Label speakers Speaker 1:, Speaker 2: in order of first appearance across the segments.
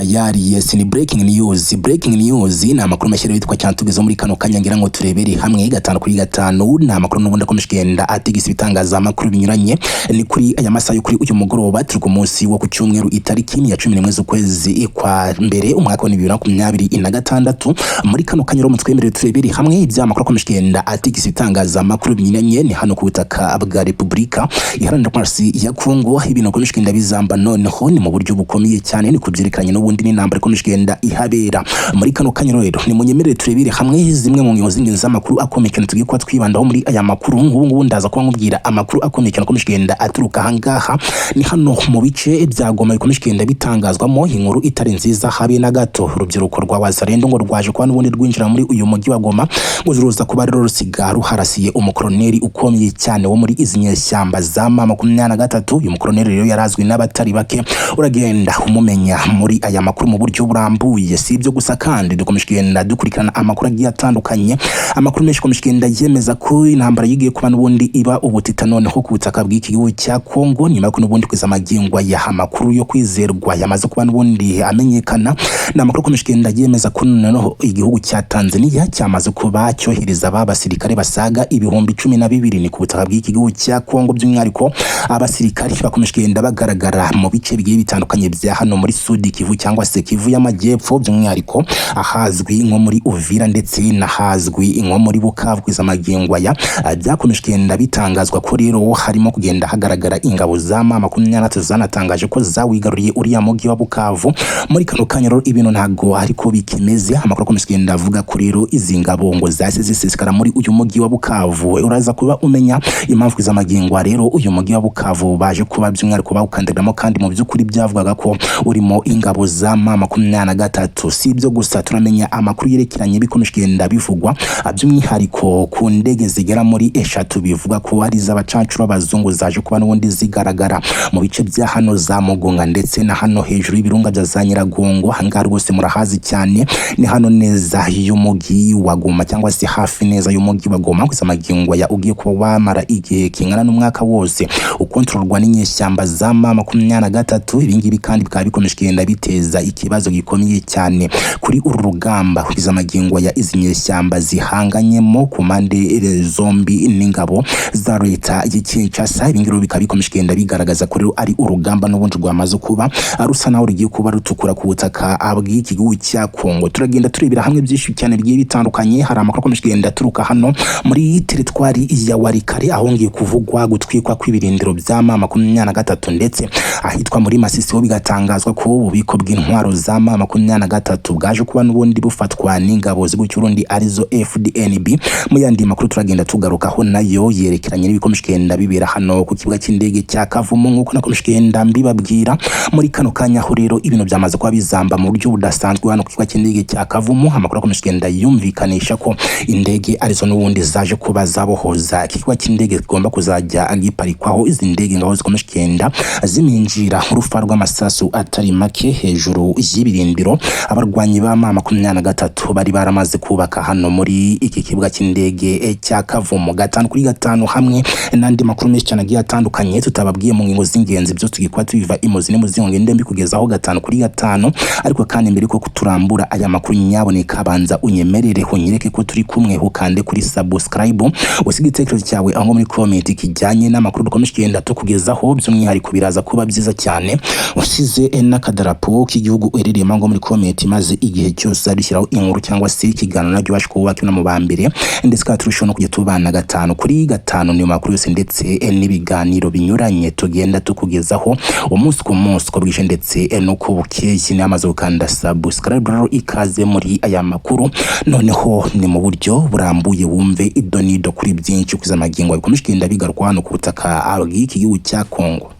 Speaker 1: Tayari, yes, ni breaking news. Breaking news ni amakuru mashya witwa cyane tugeze muri kano kanya, ngira ngo turebere hamwe gatanu kuri gatanu. Ni amakuru n'ubundi akomeje kugenda atigisa ibitangazamakuru binyuranye. Ni kuri aya masaha yo kuri uyu mugoroba, turi ku munsi wo ku cyumweru, itariki ni ya 11 z'ukwezi kwa mbere, umwaka wa 2026. Muri kano kanya rero mutwemerere turebere hamwe iby'amakuru akomeje kugenda atigisa ibitangazamakuru binyuranye. Ni hano ku butaka bwa Repubulika Iharanira Demokarasi ya Kongo, ibintu bikomeje kugenda bizamba noneho ni mu buryo bukomeye cyane, ni kubyerekeranye n'ubundi n'intambara ikomeje kugenda ihabera muri kano kanya. Rero nimunyemerere turebere hamwe zimwe mu ngingo z'ingenzi z'amakuru akomeye cyane tugiye kuba twibandaho muri aya makuru. Nk'ubu ngubu ndaza kuba nkubwira amakuru akomeye cyane akomeje kugenda aturuka ahangaha, ni hano mu bice bya Goma, bikomeje kugenda bitangazwamo inkuru itari nziza habe na gato. Urubyiruko rwa Wazalendo ngo rwaje kuba n'ubundi rwinjira muri uyu mujyi wa Goma, ngo ruza kuba rero rusiga ruharasiye umukoroneri ukomeye cyane wo muri izi nyeshyamba za M23. Uyu mukoroneri rero yarazwi n'abatari bake, uragenda umumenya muri aya makuru mu buryo burambuye. Si ibyo gusa kandi, dukomeje kugenda dukurikirana amakuru agiye atandukanye, amakuru menshi akomeje kugenda yemeza ko intambara yigiye kuba n'ubundi iba ubutita noneho ku butaka bw'iki gihugu cya Kongo, nyuma y'uko n'ubundi kwiza amagingo aya amakuru yo kwizerwa yamaze kuba n'ubundi amenyekana. Ni amakuru akomeje kugenda yemeza ko noneho igihugu cya Tanzania cyamaze kuba cyohereza ba basirikare basaga 12,000 ni ku butaka bw'iki gihugu cya Kongo. By'umwihariko abasirikare bakomeje kugenda bagaragara mu bice bigiye bitandukanye bya hano muri Sud Kivu cyangwa se Kivu y'Amajyepfo, by'umwihariko ahazwi nko muri Uvira ndetse n'ahazwi nko muri Bukavu. Kwiza magingo aya byakomeje kugenda bitangazwa ko rero harimo kugenda hagaragara ingabo za M23 zanatangaje ko zawigaruriye uriya mujyi wa Bukavu. Muri kano kanya rero ibintu ntago ariko bikimeze. Amakuru akomeje kugenda avuga ko rero izi ngabo ngo zahise zisesekara muri uyu mujyi wa Bukavu. Uraza kuba umenya impamvu kwiza magingo rero uyu mujyi wa Bukavu baje kuba by'umwihariko bawukandariramo, kandi mu by'ukuri byavugaga ko urimo ingabo za M23. Si ibyo gusa, turamenya amakuru yerekeranye bikomeje kugenda bivugwa by'umwihariko ku ndege zigera muri eshatu bivuga ko ari iz'abacancuro b'abazungu zaje kuba n'ubundi zigaragara mu bice bya hano za Mugunga ndetse na hano hejuru y'ibirunga bya za Nyiragongo. Ahangaha rwose murahazi cyane, ni hano neza y'umujyi wa Goma cyangwa se hafi neza y'umujyi wa Goma. Gusa magingo ya ugiye kuba wamara igihe kingana n'umwaka wose ukontororwa n'inyeshyamba za M23. Ibi ngibi kandi bikaba bikomeje kugenda biteza ikibazo gikomeye cyane kuri uru rugamba kugeza magingo ya izi nyeshyamba zihanganyemo ku mpande zombi n'ingabo za leta y'i Kinshasa. Ibi ngibi bikaba bikomeje kugenda bigaragaza ko rero ari urugamba n'ubundi rwamaze kuba rusa naho rugiye kuba rutukura ku butaka bw'iki gihugu cya Kongo. Turagenda turebera hamwe byinshi cyane bigiye bitandukanye. Hari amakuru akomeje kugenda aturuka hano muri teritwari ya Walikale, aho ngiye kuvugwa gutwikwa kw'ibirindiro bya M23, ndetse ahitwa muri Masisi ho bigatangazwa ko ububiko bw'intwaro za M23 bwaje kuba n'ubundi bufatwa n'ingabo z'igihugu cy'Urundi arizo FDNB. Mu yandi makuru turagenda tugarukaho nayo yerekeranye n'ibikomeje kugenda bibera hano ku kibuga cy'indege cya Kavumu, nk'uko nakomeje kugenda mbibabwira muri kano kanya, aho rero ibintu byamaze kuba bizamba mu buryo budasanzwe hano ku kibuga cy'indege cya Kavumu. Amakuru akomeje kugenda yumvikanisha ko indege arizo n'ubundi zaje kuba zabohoza iki kibuga cy'indege kigomba kuzajya giparikwaho izi ndege, ngaho zikomeje kugenda ziminjira urufa rw'amasasu atari make hejuru y'ibirindiro abarwanyi ba M23 bari baramaze kubaka hano muri iki kibuga cy'indege cya Kavumu. Gatanu kuri gatanu hamwe n'andi makuru menshi cyane agiye atandukanye tutababwiye mu ngingo z'ingenzi, byose tugiye kuba tubiva imuzi n'imuzingo, ngende mbikugezaho gatanu kuri gatanu. Ariko kandi mbere ko turambura aya makuru, nyaboneka banza unyemerere unyereke ko turi kumwe, ukande kuri subscribe, usige igitekerezo cyawe aho muri comment kijyanye n'amakuru dukomeje kugenda tukugezaho. By'umwihariko biraza kuba byiza cyane usize n'akadarapo k'igihugu uherereyemo ngo muri comment, maze igihe cyose uzadushyiraho inkuru cyangwa se ikiganiro nabyo ubashe kuba wakibona mu ba mbere, ndetse kandi turushaho no kujya tubana gatanu kuri gatanu. Niyo makuru yose ndetse n'ibiganiro binyuranye tugenda tukugezaho umunsi ku munsi, uko bwije ndetse n'uko bukeye. Namaze gukanda subscribe rero, ikaze muri aya makuru noneho ni mu buryo burambuye, wumve idonido kuri byinshi kugeza amagingo bikomeje kugenda bigarukwa hano ku butaka bw'iki gihugu cya Kongo.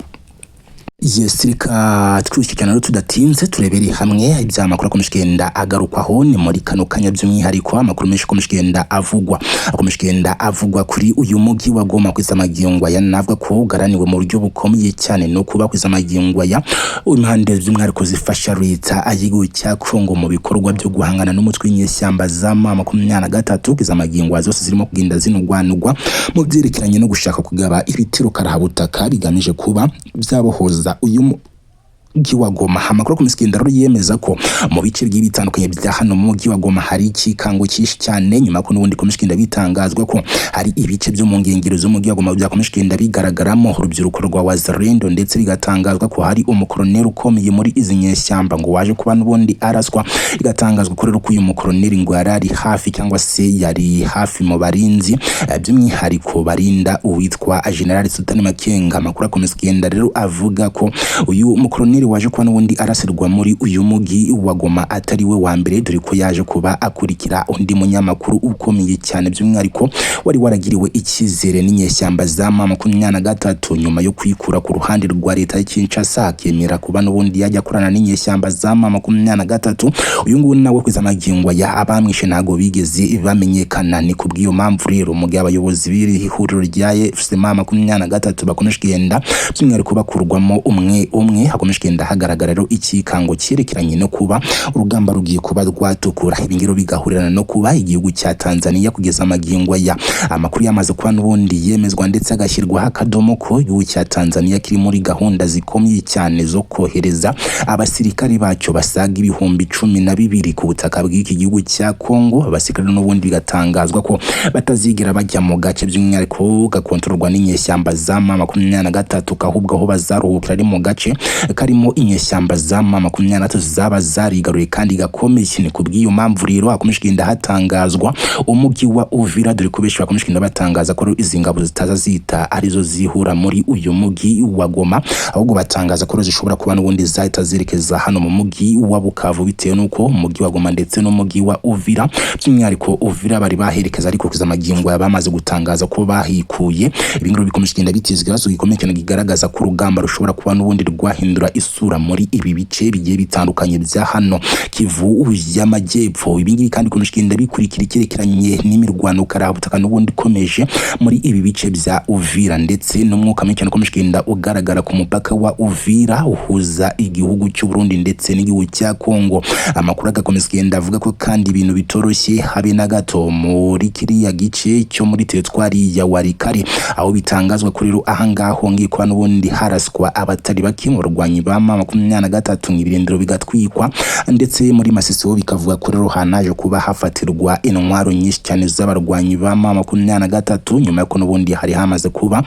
Speaker 1: Yes, reka twihuse cyane rero tudatinze turebere hamwe ibya makuru akomeje kugenda agarukwaho ni muri kano kanya. By'umwihariko amakuru menshi akomeje kugenda avugwa, akomeje kugenda avugwa kuri uyu mujyi wa Goma. Kwiza magingo aya navuga ko ugaraniwe mu buryo bukomeye cyane no kuba kwiza magingo aya impande by'umwihariko zifasha leta y'igihugu cya Kongo mu bikorwa byo guhangana n'umutwe w'inyeshyamba za M23. Kwiza magingo aya zose zirimo kugenda zinugwanugwa mu byerekeranye no gushaka kugaba ibitero karahabutaka bigamije kuba byabohoza uyu Mujyi wa Goma. Amakuru akomeza kugenda rero yemeza ko mu bice bigiye bitandukanye bya hano mu mujyi wa Goma hari ikikango cyinshi cyane, nyuma ko n'ubundi ikomeje kugenda bitangazwa ko hari ibice byo mu nkengero z'umujyi wa Goma byakomeje kugenda bigaragaramo urubyiruko rwa Wazalendo, ndetse bigatangazwa ko hari umukoroneri ukomeye muri izi nyeshyamba ngo waje kuba n'ubundi araswa. Bigatangazwa ko rero ko uyu mukoroneri ngo yari ari hafi cyangwa se yari hafi mu barinzi, by'umwihariko barinda uwitwa General Sultan Makenga. Amakuru akomeza kugenda rero avuga ko uyu mukoroneri waje kuba n'ubundi arasirwa muri uyu mujyi wa Goma atari we wa mbere, dore ko yaje kuba akurikira undi munyamakuru ukomeye cyane, by'umwihariko wari waragiriwe icyizere n'inyeshyamba za M23 nyuma yo kwikura ku ruhande rwa leta ya Kinshasa, akemera kuba n'ubundi yajya akorana n'inyeshyamba za M23. Uyu nguyu nawe kugeza magingo aya abamwishe ntago bigeze bamenyekana. Ni kubw'iyo mpamvu rero mu gihe abayobozi b'iri huriro rya AFC M23 bakomeje kugenda by'umwihariko bakurwamo umwe umwe, hakomeje kugenda hagaragara rero ikikango cyerekeranye no kuba urugamba rugiye kuba rwatukura. Ibi ngiro bigahurirana no kuba igihugu cya Tanzania kugeza magingo aya amakuru yamaze kuba n'ubundi yemezwa ndetse agashyirwaho akadomo ko igihugu cya Tanzania kiri muri gahunda zikomeye cyane zo kohereza abasirikari bacyo basaga 12,000 ku butaka bw'iki gihugu cya Kongo. Abasirikare n'ubundi bigatangazwa ko batazigera bajya mu gace by'umwihariko gakontororwa n'inyeshyamba za M23, ahubwo aho bazaruhukira ari mu gace karimo inyeshyamba za M23 zaba zarigaruye kandi gakomeye. Ni kubw'iyo mpamvu rero hakomeje kugenda hatangazwa umujyi wa Uvira, dore ko benshi bakomeje kugenda batangaza ko izi ngabo zitaza zita arizo zihura muri uyu mujyi wa Goma, ahubwo batangaza ko zishobora kuba n'ubundi zahita zerekeza hano mu mujyi wa Bukavu, bitewe n'uko umujyi wa Goma ndetse n'umujyi wa Uvira, by'umwihariko Uvira, bari baherekeza, ariko kugeza magingo aya bamaze gutangaza ko bahikuye. Ibi ngibi bikomeje kugenda biteza ikibazo gikomeye cyane kigaragaza ko urugamba rushobora kuba n'ubundi rwahindura isura muri ibi bice bigiye bitandukanye bya hano Kivu y'Amajyepfo. Ibi ngibi kandi bikomeje kugenda bikurikira icyerekeranye n'imirwano karabutaka n'ubundi ikomeje muri ibi bice bya Uvira, ndetse n'umwuka mubi cyane ukomeje kugenda ugaragara ku mupaka wa Uvira uhuza igihugu cy'u Burundi ndetse n'igihugu cya Kongo. Amakuru agakomeza kugenda avuga ko kandi ibintu bitoroshye habe na gato muri kiriya gice cyo muri teritwari ya Walikale, aho bitangazwa ko rero ahangaha hongeye kuba n'ubundi haraswa abatari bake mu barwanyi ba M23, ibirindiro bigatwikwa, ndetse muri Masisi ho bikavuga ko rero hanaje kuba hafatirwa intwaro nyinshi cyane z'abarwanyi ba M23, nyuma y'uko n'ubundi hari hamaze kuba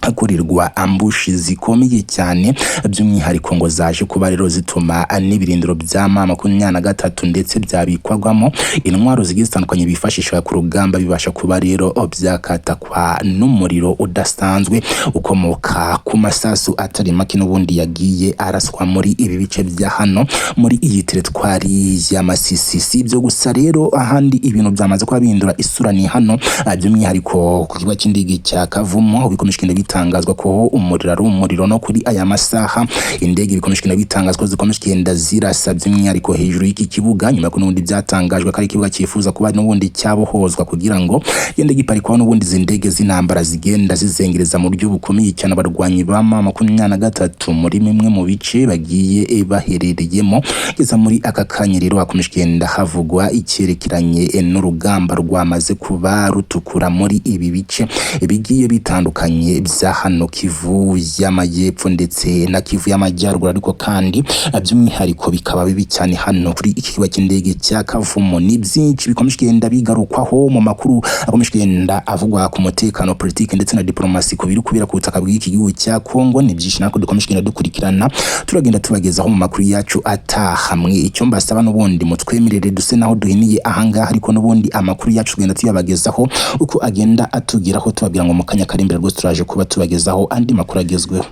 Speaker 1: hakorerwa ambushi zikomeye cyane, by'umwihariko ngo zaje kuba rero zituma n'ibirindiro bya M23 ndetse byabikwagwamo intwaro zigiye zitandukanye bifashisha ku rugamba bibasha kuba rero byakatakwa n'umuriro udasanzwe ukomoka ku masasu atari make n'ubundi yagiye araswa muri ibi bice bya hano muri iyi teritwari ya Masisi. Si ibyo gusa rero, ahandi ibintu byamaze kuba bihindura isura ni hano by'umwihariko ku kibuga cy'indege cya Kavumu, bikomeje kugenda bitangazwa ko umuriro ari umuriro no kuri aya masaha. Indege bikomeje kugenda bitangazwa ko zikomeje kugenda zirasa by'umwihariko hejuru y'iki kibuga, nyuma ko n'ubundi byatangajwe ko ari ikibuga cyifuza kuba n'ubundi cyabohozwa kugira ngo gende giparikwaho n'ubundi izi ndege z'intambara zigenda zizengereza mu buryo bukomeye cyane abarwanyi ba M23 muri bimwe mu bice bagiye baherereyemo. Kugeza muri aka kanya rero hakomeje kugenda havugwa icyerekeranye n'urugamba rwamaze kuba rutukura muri ibi bice bigiye bitandukanye bya hano Kivu y'Amajyepfo ndetse na Kivu y'Amajyaruguru, ariko kandi by'umwihariko bikaba bibi cyane hano kuri iki kibuga cy'indege cya Kavumu. Ni byinshi bikomeje kugenda bigarukwaho mu makuru akomeje kugenda avugwa ku mutekano, politiki ndetse na diplomasi ku biri kubera ku butaka bw'iki gihugu cya Kongo. Ni byinshi natwe dukomeje kugenda dukurikirana, turagenda tubagezaho mu makuru yacu atahamwe. Icyo mbasaba n'ubundi mutwemerere duse naho duhiniye ahangaha, ariko n'ubundi amakuru yacu tugenda tuyabagezaho uko agenda atugeraho, tubabwira ngo mu kanya kari imbere rwose turaje kuba tubagezaho andi makuru agezweho.